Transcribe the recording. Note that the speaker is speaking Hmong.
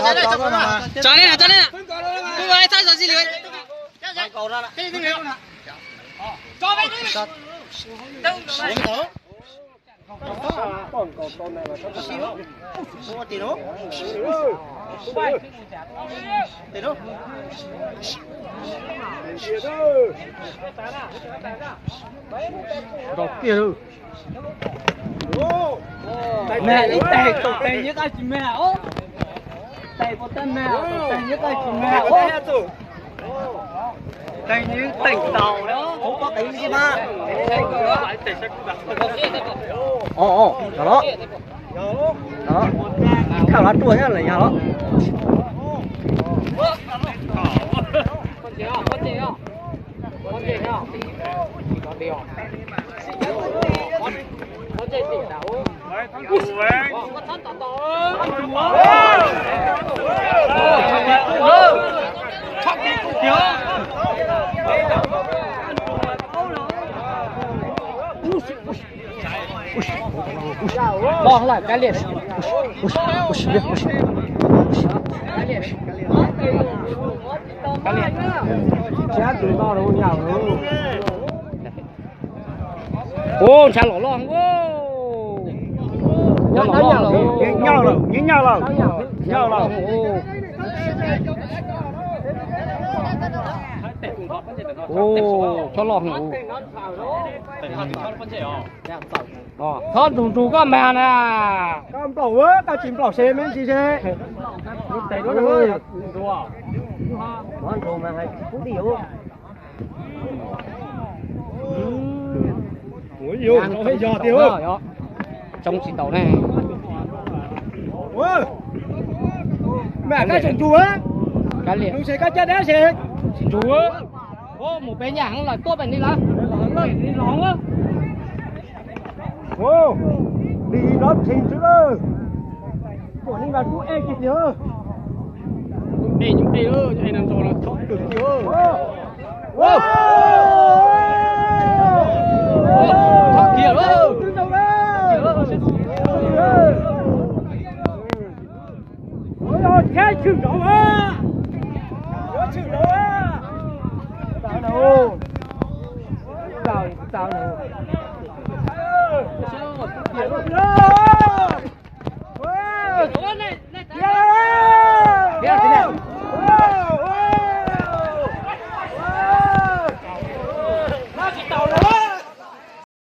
Tso nej, tso nej. Kuv ua ib thaj zog xi lwm. Nkaus tiag lauj. Mag ib tais, tais nyiab qaj tsis mag os. Tais puas tab mag, tais nyiab qaj tsis mag os. Tais nyiab teem taus na. Ov, ov, yog los. Yog los. Khaj los ruaj thiab lawm yog los. Los lawm, kav liam. Kav liam. Tshiab tus no rau nyam lauj. Ua ntshav los loj. Nyob lawm, nyob lawm, nyob lawm, nyob lawm. Ua, tshab loj. Txhob nrug nrug koj mag na. Koj nplaum, koj tsis nplaum se me ntsis se. Yog tiag. Tsoo tsis taus ne. Mas koj tseem nrug, nrug se koj caj dab se. Tsis nrug. Mus pem nyaj heev lawm, tuaj pem ni lawm. Lig nrov tshee ntxwv lawm. Tuam li mas kub ej kiag tiag. Ej, ej no ntso no tshoob kawg kiag. Tshoob kiag lawm. Tsheb tshwm nrov mas.